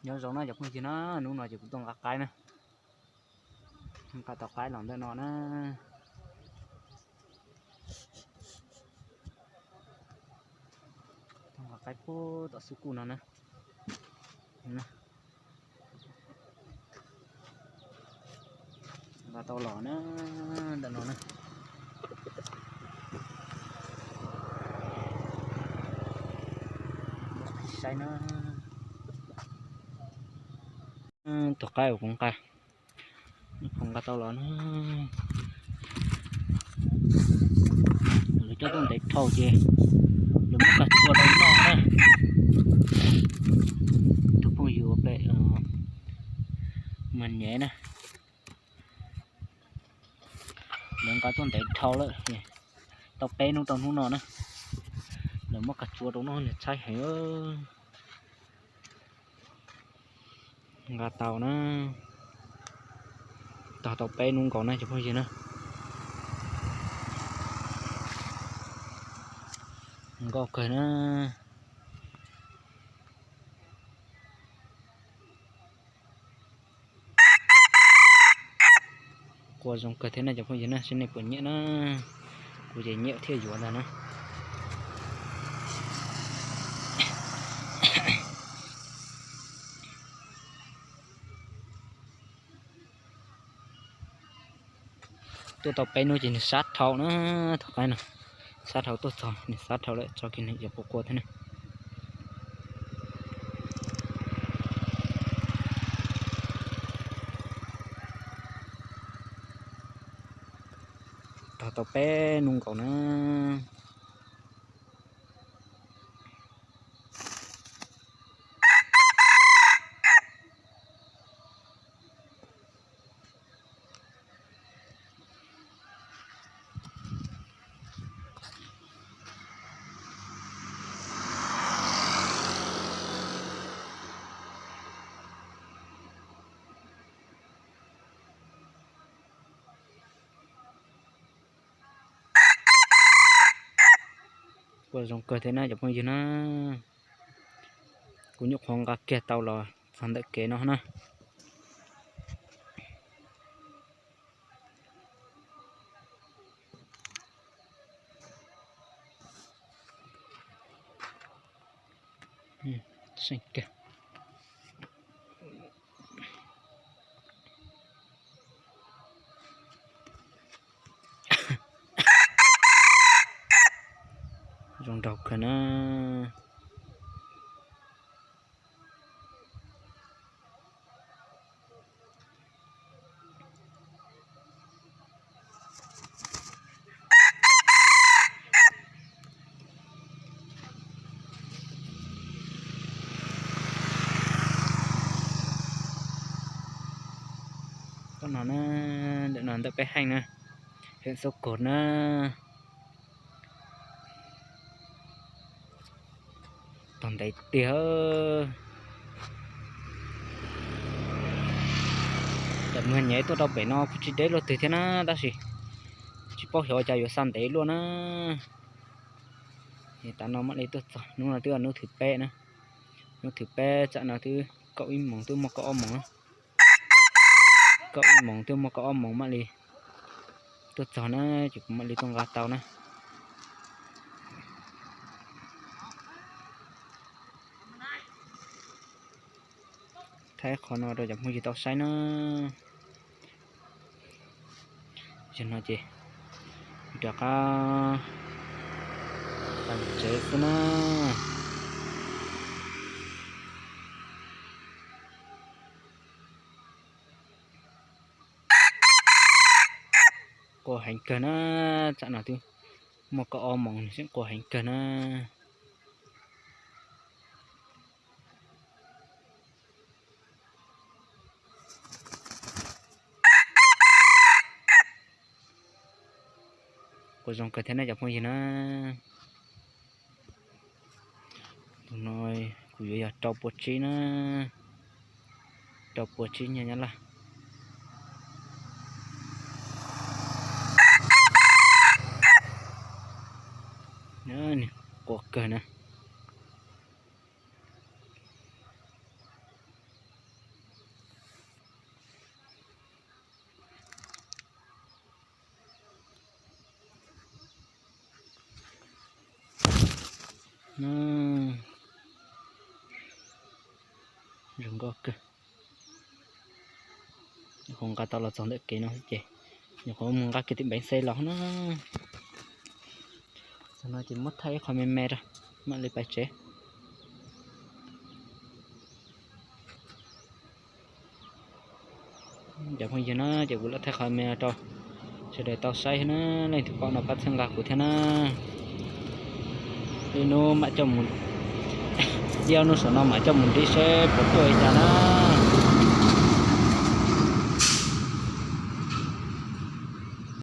Nyob zoo na cov phooj ywg na, hnub no ces kuv tuaj nqa qaib na. Nqa tau qaib los ntawm no na. Tuaj nqa qaib puag tom xub kuj no na. Nqa tau los na, ntawm no na. Saib na. Tus qaib uas kuv nqa, kuv nqa tau los na. Lawv coj tuaj ntev dhau ces lawv muab kag tsua rau noj na. Tus phooj ywg pem Mag Nyev na, lawv nqa tuaj ntev dhau lawm, tau peb hnub rau hnub no na. Lawv muab kag tsua rau noj, nws tshaib heev. Nqa tau na, tog tau peb hnub nkaus na cov phooj ywg na. Nkauj kawg na. Qua zoo kawg thiab na cov phooj ywg na, seb nej puas nyiam na. Kuv ces nyiam thiaj yuav ntag na. Tuaj tau peb hnub ces nws sab dhau na, tus qaib no. Sab dhau tuaj txog nws sab dhau lawm, tso kiag nws yuav qua qua thiab na. Tog tau peb hnub nkaus na. Qua zoo kawg thiab na cov phooj ywg na. Kuv nyuam qhuav nqa kiag tau los txog ntawm kev no na. Zoo nraug kawg na. Toj no na, ntawm no ntawm peb heej na, heej xub kos na. Tog ntev tiag. Tam muag nyev tuaj rau pem no kuj tsis deb luaj twg thiab na, tab sis tsis paub xyov ua cas yuav xa ntev luaj na. Es tav no mam li tuaj txog, hnub no twb hnub thib peb na. Hnub thib peb tsam no twb kaum ib moos twb muaj kaum ob moos na. Kaum ib moos twb muaj kaum ob moos mam li tuaj txog na, ces kuv mam li tuaj nqa tau na. Thaij qhov no rau cov phooj ywg tau saib na. Yog no ces rov qab tsev xwb na. Qua heev kawg na, tsam no twb muaj kaum ob moos nws tseem qua heev kawg na. Qua zoo kawg thiab na cov phooj ywg na. Tus no kuv yuav yog rau pua tsib na, rau pua tsib nyiaj Nyab Laj. Nws qua kawg na. Zoo nkauj kawg. Nyuam qhuav nqa tau los txog ntawm kev no xwb ces nyuam qhuav mus nqa kiag tim npeev xe los na. Txog no ces muab thaij ib qho me me rau mam li pais tsev. Cov phooj ywg na, ces kuv lam thaij qhov me rau sawv daws tau saib na, leej twg pom no pab txhawb nqa kuv thiab na. Ib hnub mam coj mus, ib ob hnub saum no mam coj mus nrib seb puas tuaj li cas na.